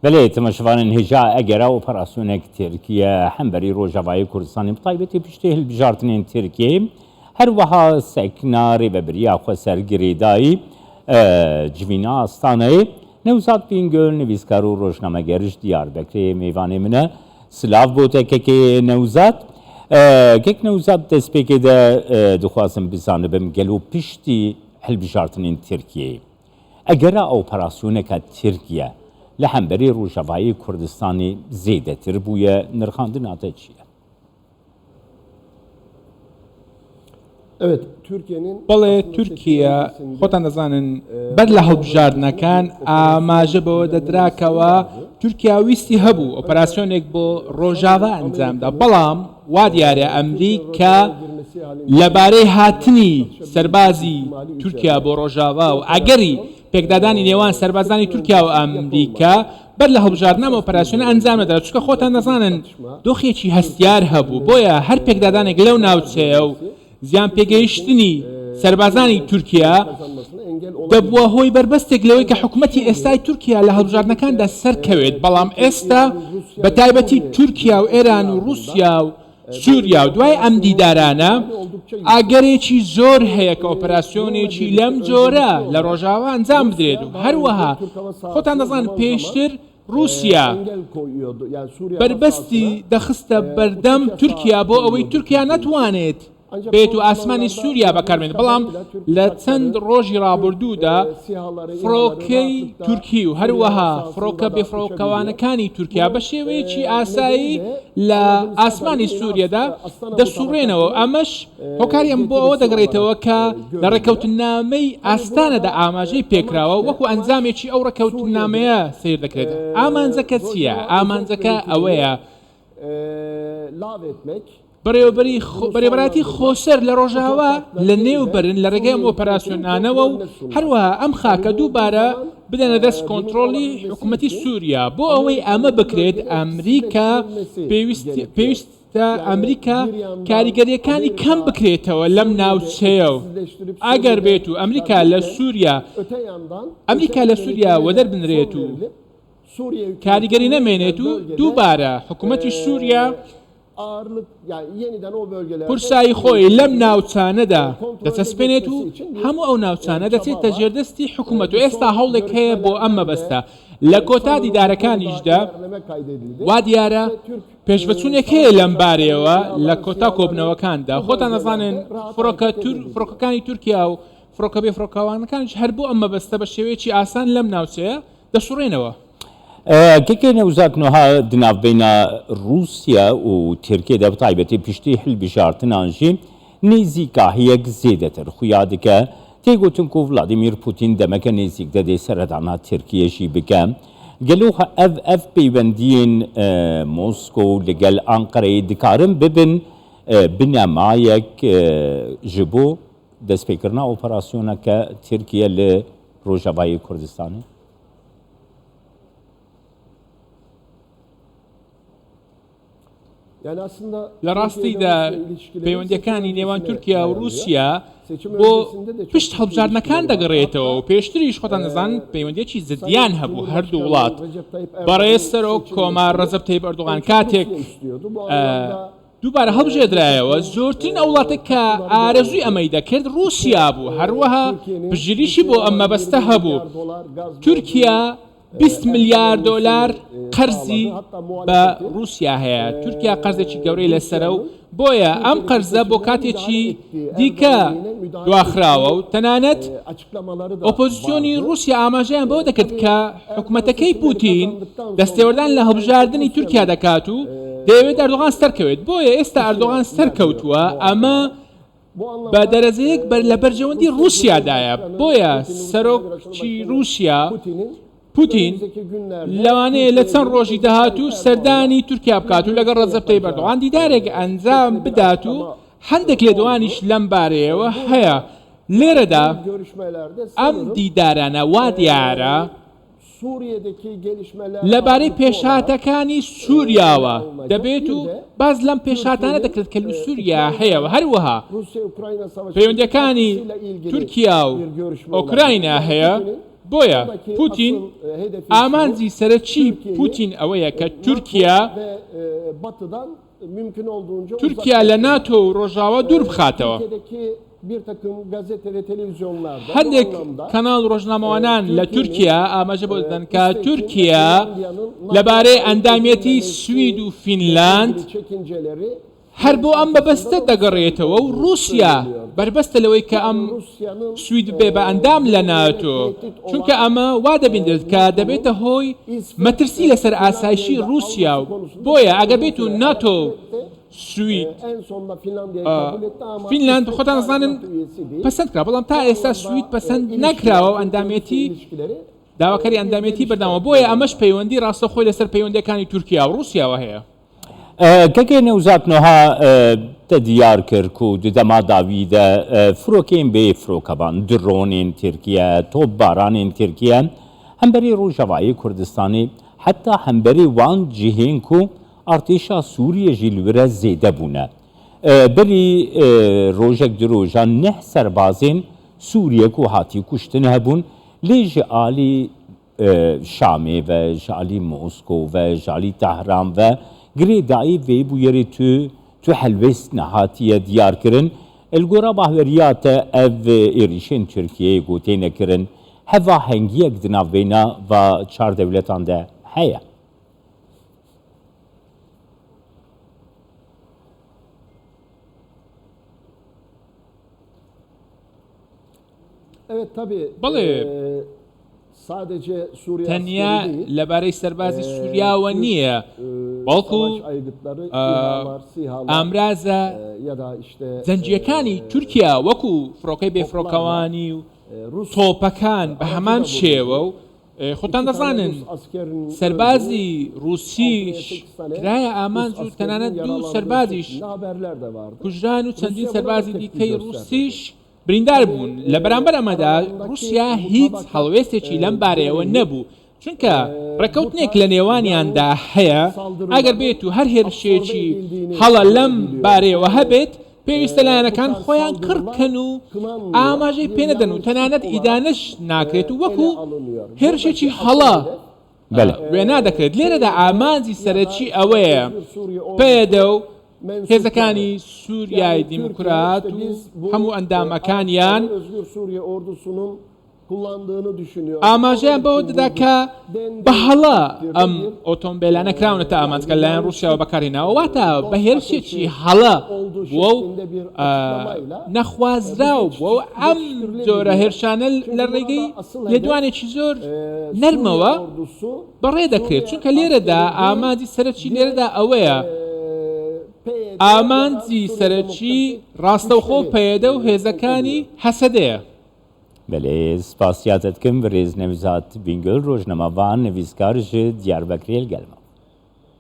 Belê temaşevanên hêja egera operasyonek Tirkiye hemberî Rojavayê Kurdistanê bi taybetî piştî hilbijartinên Tirkiyeyê her wiha sekna rêveberiya xwe ser girêdayî civîna Astanayê Newzad Bîngöl nivîskar û rojnameger ji Diyarbekirê mêvanê min e. Silav bo te kekê Newzad. Kek Newzad destpêkê de dixwazim bizanibim gelo piştî hilbijartinên Tirkiyeyê Egera operasyoneke Tirkiye li hemberî Rojavayê Kurdistanê zêdetir bûye, nirxandina te çi ye? Belê Tirkiye خۆتان دەزانن بەر لە هەڵبژاردنەکان ئاماژە بەوە دەدرا کەوا تورکیا ویستی هەبوو ئۆپەراسیۆنێک بۆ ڕۆژاوا ئەنجامدا بەڵام وا دیارە ئەمریکا لەبارەی هاتنی سەربازی تورکیا بۆ ڕۆژاوا و ئەگەری پێکدادانی نێوان سەربازانی تورکیا و ئەمریکا بەر لە هەڵبژاردن ئەم ئۆپەراسیۆنە ئەنجام نەدرا چونکە خۆتان دەزانن دۆخێکی هەستیار هەبوو بۆیە هەر پێکدادانێک لەو ناوچەیە و زیان پێگەیشتنی سەربازانی تورکیا دەبووە هۆی بەربەستێک لەوەی کە حکومەتی ئێستای تورکیا لە هەڵبژاردنەکاندا سەرکەوێت، بەڵام ئێستا بە تایبەتی تورکیا و ئێران و ڕووسیا و سووریا و دوای ئەم دیدارانە ئەگەرێکی زۆر هەیە کە ئۆپەراسیۆنێکی لەم جۆرە لە ڕۆژاوا ئەنجام بدرێت و هەروەها خۆتان دەزانن پێشتر ڕووسیا بەربەستی دەخستە بەردەم تورکیا بۆ ئەوەی تورکیا نەتوانێت بێت و ئاسمانی سووریا بەکاربێنێت، بەڵام لە چەند ڕۆژی ڕابردوودا فڕۆکەی تورکی و هەروەها فڕۆکە بێفڕۆکەوانەکانی تورکیا بە شێوەیەکی ئاسایی لە ئاسمانی سووریادا دەسوڕێنەوە، ئەمەش هۆکاری ئەم بۆ ئەوە دەگەڕێتەوە کە لە ڕێککەوتننامەی ئاستانەدا ئاماژەی پێکراوە، وەکو ئەنجامێکی ئەو ڕێککەوتننامەیە سەیر دەکرێت. ئامانجەکە چییە؟ ئامانجەکە ئەوەیە بەڕێوەبەرایەتی خۆسەر لە ڕۆژاوا لەنێو بەرن لە ڕێگەی ئەم ئۆپەراسیۆنانەوە و هەروەها ئەم خاکە دووبارە بدەنە دەست کۆنترۆڵی حکوومەتی سووریا. بۆ ئەوەی ئەمە بکرێت ئەمریکا پێویست تا ئەمریکا کاریگەرییەکانی کەم بکرێتەوە لەم ناوچەیە و ئەگەر بێت و ئەمریکا لە سووریا ئەمریکا لە سووریا وەدەر بنرێت و کاریگەری نەمێنێت و دووبارە حکوومەتی سووریا قورسایی خۆی لەم ناوچانەدا دەچەسپێنێت و هەموو ئەو ناوچانە دەچێتە ژێردەستی حکوومەت و ئێستا هەوڵێک هەیە بۆ ئەم مەبەستە لە کۆتا دیدارەکانیشدا وا دیارە پێشڤەچوونێک هەیە لەم بارەیەوە لە کۆتا کۆبنەوەکاندا خۆتان دەزانن فڕۆکە فڕۆکەکانی تورکیا و فڕۆکە بێ فڕۆکەوانەکانیش هەر بۆ ئەم مەبەستە بە شێوەیەکی ئاسان لەم ناوچەیە دەسوڕێنەوە. کەکێ نەوزاد نوها di navbeyna Rûsya û Tirkiyê de bi taybetî piştî hilbijartinan jî nêzîkahiyek zêdetir xuya dike. Tê gotin ku Vladimir Putin demeke nêzîk de dê seredana Tirkiyê jî bike. Gelo ev ev peywendiyên Moskow li gel Anqereyê dikarin bibin binemayek ji bo destpêkirina operasyoneke Tirkiye li Rojavayê Kurdistanê? لە ڕاستیدا پەیوەندییەکانی نێوان تورکیا و ڕووسیا بۆ پشت هەڵبژاردنەکان دەگەڕێتەوە و پێشتریش خۆتان دەزانن پەیوەندییەکی جدیان هەبوو هەردوو وڵات. بەڕێز سەرۆک کۆمار ڕەجەب تەیب ئەردۆغان کاتێک دووبارە هەڵبژێردرایەوە زۆرترین ئەو وڵاتێک کە ئارەزووی ئەمەی دەکرد ڕووسیا بوو، هەروەها پشتگیریشی بۆ ئەم مەبەستە هەبوو. تورکیا 20 ملیار دۆلار قەرزی بە ڕووسیا هەیە، تورکیا قەرزێکی گەورەی لەسەرە و بۆیە ئەم قەرزە بۆ کاتێکی دیکە دواخراوە و تەنانەت ئۆپۆزسیۆنی ڕووسیا ئاماژەیان بەوە دەکرد کە حکومەتەکەی پوتین دەستێوەردان لە هەڵبژاردنی تورکیا دەکات و دەیەوێت ئەردۆغان سەرکەوێت، بۆیە ئێستا ئەردۆغان سەرکەوتووە، ئەمە بە دەرەجەیەک بەر لە بەرژەوەندی ڕووسیادایە، بۆیە سەرۆکی ڕووسیا پوتین لەوانەیە لە چەند ڕۆژی داهاتوو سەردانی تورکیا بکات و لەگەڵ ڕەجەب تەیب ئەردۆغان دیدارێک ئەنجام بدات و هەندێک لێدوانیش لەم بارەیەوە هەیە. لێرەدا ئەم دیدارانە وا دیارە لەبارەی پێشهاتەکانی سووریاوە دەبێت و باس لەم پێشهاتانە دەکرێت کە لە سووریا هەیە و هەروەها پەیوەندییەکانی تورکیا و ئۆکراینا هەیە. بۆیە پوتین ئامانجی سەرەکی پوتین ئەوەیە کە تورکیا تورکیا لە ناتۆ و ڕۆژاوا دوور بخاتەوە. هەندێک کەناڵ و ڕۆژنامەوانان لە تورکیا ئاماژە بۆ دەدەن کە تورکیا لەبارەی ئەندامیەتی سوید و فینلاند هەر بۆ ئەم مەبەستە دەگەڕێتەوە و ڕووسیا بەربەستە لەوەی کە ئەم سوید ببێ بە ئەندام لە ناتۆ، چونکە ئەمە وا دەبینرێت کە دەبێتە هۆی مەترسی لەسەر ئاسایشی ڕووسیا و بۆیە ئەگەر بێت و ناتۆ و سوید فینلاند خۆتان دەزانن پەسەند کرا، بەڵام تا ئێستا سوید پەسەند نەکراوە و ئەندامێتی داواکاری ئەندامێتی بەردەوامە، بۆیە ئەمەش پەیوەندی ڕاستەوخۆی لەسەر پەیوەندییەکانی تورکیا و ڕووسیاوە هەیە. کەکێ نەوزاد نوها te diyar kir ku di dema dawî de firokên bê firokevan, dronên Tirkiye, topbaranên Tirkiye hemberî Rojavayê Kurdistanê heta hemberî wan cihên ku artêşa Sûriyê jî li wir e zêde bûne. Berî rojek du rojan neh serbazên Sûriye ku hatî kuştin hebûn lê ji alî Şamê ve, ji alî Moskow ve, ji alî Tehran ve girêdayî vê bûyerê tu tu helwêst nehatiye diyarkirin. Li gora bahweriya te ev êrîşên Tirkiyeyê ku têne kirin hevahengiyek di navbeyna va çar dewletan de heye? بەڵێ، تەنیا لەبارەی سەربازی سووریاوە نییە، بەڵکو ئامرازە جەنگییەکانی تورکیا وەکو فڕۆکەی بێفڕۆکەوانی و تۆپەکان بە هەمان شێوە و خۆتان دەزانن سەربازی ڕووسیش کرایە ئامانج و تەنانەت دوو سەربازیش کوژران و چەندین سەربازی دیکەی ڕووسیش بریندار بوون، لە بەرامبەر ئەمەدا ڕووسیا هیچ هەڵوێستێکی لەم بارەیەوە نەبوو، چونکە ڕێککەوتنێک لە نێوانیاندا هەیە، ئەگەر بێت و هەر هێرشێکی هەڵە لەم بارەیەوە هەبێت، پێویستە لایەنەکان خۆیان کڕ بکەن و ئاماژەی پێنەدەن و تەنانەت ئیدانەش ناکرێت و وەکو هێرشێکی هەڵە وێنا دەکرێت. لێرەدا ئامانجی سەرەکی ئەوەیە پەیەدە و هێزەکانی سوریای دیموکرات و هەموو ئەندامەکانیان ئاماژەیان بەوە دەدا کە بە هەڵە ئەم ئۆتۆمبێلانە کراونەتە ئامانج کە لەلایەن ڕووسیاوە بەکارهێناوە، واتە بە هێرشێکی هەڵە بووە و نەخوازراو بووە و ئەم جۆرە هێرشانە لە ڕێگەی لێدوانێکی زۆر نەرمەوە بەڕێ دەکرێت، چونکە لێرەدا ئامانجی سەرەکی لێرەدا ئەوەیە ئامانجی سەرەکی ڕاستەوخۆ پەیەدە و هێزەکانی هەسەدەیە. بەلێ سپاسیاتت کم برێز نەوزاد بینگۆل رۆژنەمەڤان نڤیسکار ژ دیاربەکرێ لگەل مە.